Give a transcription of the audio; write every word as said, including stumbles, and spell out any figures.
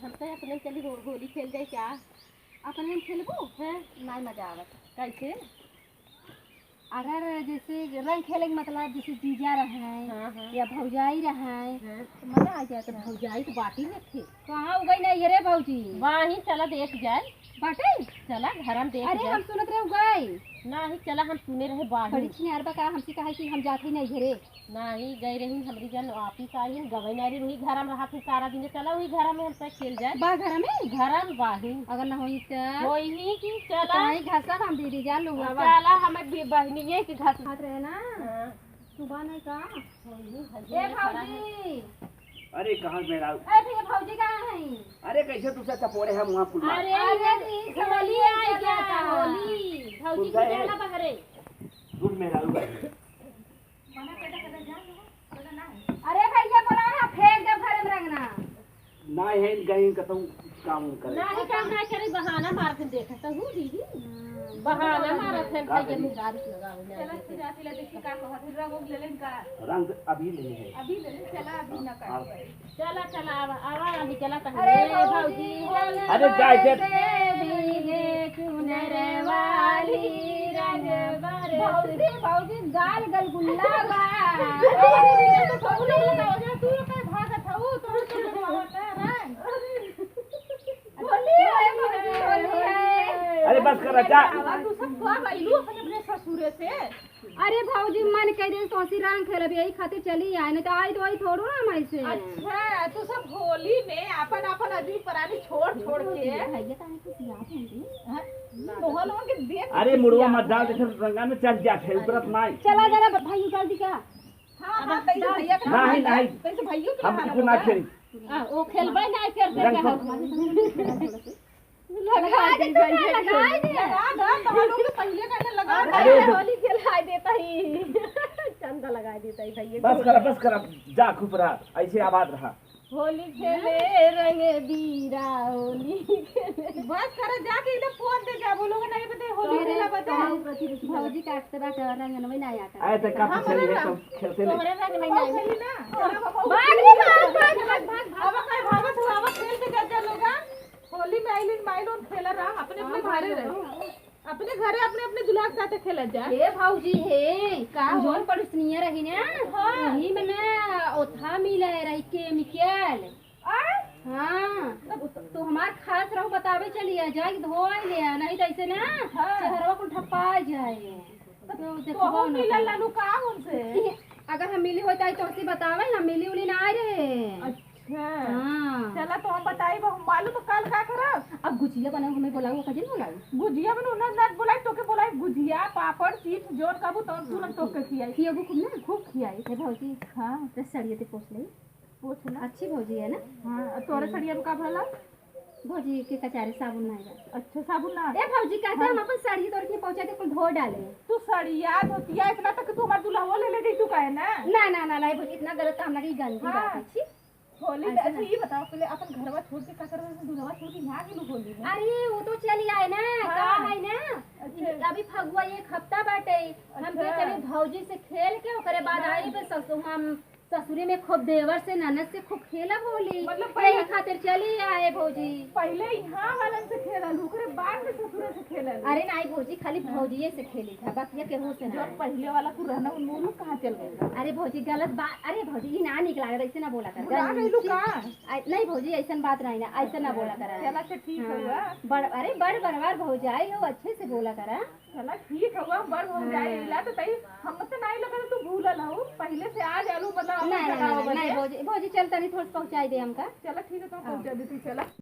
हम तो अपने चली हो-, होली खेल जाए क्या? अपने हम खेलबो? हैं? नाई मजा आवत। कैसे? अगर जैसे रंग खेले के मतलब जैसे जीजा रहे हाँ, हाँ। या भौजाई रहे हाँ। तो मजा आ जाता। भौजाई तो बाटी में थे। कहाँ उगई नहीं है रे भौजी? वहीं चला देख जाए। बाटे? चला घर में देख अरे जाए। हम सुनत रहे उगई। नहीं चला हम सुने रहे बाहर। बड़ी छिनार बा का हमसे कहा कि हम जाते नहीं घरे। नाही, गई रही हमरी जन office आई, गवे नाही रही, वही घर में रहा फिर सारा दिन। चला वही घर में हम सब खेल जाए। बा घर में? घर में बाही। अगर ना होई त? होई ही कि चला। काहे घासा हम दीदी जा लुआ बा। चला हमें बहनिये के घास खात रहे ना। हाँ। सुबह नहीं का? होई ही, ए भौजी। अरे कहाँ मेहरारू? ए भैया भौजी कहाँ है? अरे कैसे तुझसे चपोरे हम वहाँ कुल मार। अरे अरे ये होली आई क्या? होली। भौजी के जाना बहरे। दूध मेहरारू का। अरे भैया बोला ना, फेंक दे भरे में रंगना। ना है कहीं कतौ काम उम करे। नाही काम ना करे, बहाना मार के देखत हूँ दीदी। बहाना मारत है भैया, मुँह गारी लगावे में। चला, तू जाती ले, देखी का कहत है, रंग उंग ले लेन का? रंग अभी ले ले है। अभी ले ले, चला, अभी ना हाँ। कर। चला, चला, आवा, आवा, अभी चला, तहन अरे ए भौजी, भौजी, अरे जाए दे। भीगे चुनर वाली रंग बरस। भौजी, भौजी, गाल गलगुल्ला बा। अरे, तू लोग बताओ, जा, तू लोग काहे भागत हऊ? तू लोग तो भागत है, हैं? होली है, भौजी, होली है। अरे, बस कर, जा। आवा, तू सब कब अइलू अपने, अपने ससुरे से? अरे भौजी, मन कह दे तोसी रंग खेलब, यही खातिर चली आए, नहीं तो आई तो आई थोड़ो ना हम ऐसे। अच्छा, तू सब होली में आपन आपन आदमी परानी छोड़ छोड़ के। भैया काहे खिसियात हैं जी? हाँ, तोहर लोगन के देख अरे के मुड़वा खिसियात मत डाल, हैं। देखे रंगा में चढ़ जात है, उतरत नहीं। चला जरा भाई उतार दी क्या? हाँ, हाँ, तैसे भैया के नहीं, हाथ नहीं। तैसे भैया के हम हाथ कुछ ना होगा। खेली। आ, वो खेलबे नहीं करते रंग हैं। लगा दे, लगा दे। लगा दे, तोहर लोग के पहिले कहने लगा दे। अरे, होली खेलाए देता ही। चंदा लगा देता ही भैया। बस करा, बस करा, जा खुश रहा, ऐसे आबाद रहा। होली खेले रंग बीरा, होली खेले। बस करा, जाके इधर फोन दे जा, वो लोग नहीं बते, होली खेला बते। भौजी काटते बाटे और रंग नहीं आता। आए तो कब हाँ, खेली है, तो खेलते नहीं। तोहरे रंग नहीं आई। खेली ना। भाग रे, भाग, भाग, भाग, भाग, भाग। अब कहीं भागत हुआ, अब खेल के जा, जा लोग। होली में आइलिन माई लोग खेला रहा, अपने अपने हाँ, घरे हाँ, रहे। हाँ। अपने घरे अपने अपने दुल्हा के साथे खेला जा। हे भौजी हे, का हो? जौन पड़ोसनिया रही ना, हाँ। वही में ना ओथा मिले रही केमिकल। आय? हाँ, तब तो हमार खास रहो बतावे चलिए, जाके धोए ले, नहीं तो ऐसे ना हाँ। चेहरवा कुल ठप्पा जाए। तो तो देखबो तोहू ना मिलल करो। लालू का उनसे? अगर हम मिली होई त तोहसे बतावे, हम मिली उली ना आए रहे। अच्छा। हाँ। चला तो हम बताई, अब हम मालूम तो काल का करब? अब गुजिया बनाओ, हमें बोलाओ, कजिन बोलाओ। गुजिया बनाओ, ना, ना बोलाई, तोके बोलाई, गुजिया, पापड़, चिप्स, जोन काबू, तौन तुरंत तोके खियाई। खियाबू खूब ना? खूब खियाई। हे भौजी। हाँ। तो सड़िया ते पोछ ले। पोछ ना। अच्छी भौजी है ना? हाँ, तोरे सड़िया में का भला? भौजी के कचारे साबुन ना आएगा। अच्छा, साबुन ना? ए भौजी, कहते हाँ। हम अपन साड़ी तोड़ के पहुंचा दे, कुल धो डाले। तू सड़िया, धोतिया, इतना तक तू हमार दुल्हवा ले ले जइतू काहे ना? ना, ना, ना, ना, भौजी, इतना गलत काम ना की गंदी हाँ। बात है, छी। होली में, ऐसे अच्छा, ना। ये बताओ, पहले अपन घरवा छोड़ के का करबे, अपन दुल्हवा छोड़ के यहाँ गेलू होली में? अरे, वो तो चली आए ना, हाँ। का है ना? अच्छा। अभी फगुआ एक हफ्ता बाटे, हम अच्छा। कहे चली भौजी से खेल के, ओकरे बाद हाँ। आई पे ससुर, हम ससुरी में खूब देवर से, ननद से खूब खेलब होली। मतलब यही पहले खातिर चली आए भौजी। पहले यहाँ वालन से खेलल, ओकरे बाद में ससुरे से खेलल। अरे नाई भौजी, खाली हाँ। भौजिए से खेली था, बाकी ये केहू से जो ना। पहले वाला तू रहना, उ मुरुख कहाँ चल गइल? अरे भौजी, गलत बात। अरे भौजी, ई ना निक लागत, ऐसे ना बोला कर। भुला गइलू का? आ, नहीं भौजी, ऐसन बात नहीं ना, ऐसे ना बोला कर। चला, अच्छा, ठीक हाँ। हुआ। बड़, अरे बड़ बरवार भौजाई हो, अच्छे से बोला कर। चला ठीक हवा, बड़ हो जाए, हाँ। इला तो तई हम तो नहीं लगल तू भूलल हो, पहले से आ जालू, मतलब अपन नहीं, नहीं, जगह नहीं, बदले। नहीं, भौजी, भौजी, चल तनी थोड़ा सा पहुँचाई दे हमका। चला ठीक है, तो हाँ। पहुँचा देती, चला।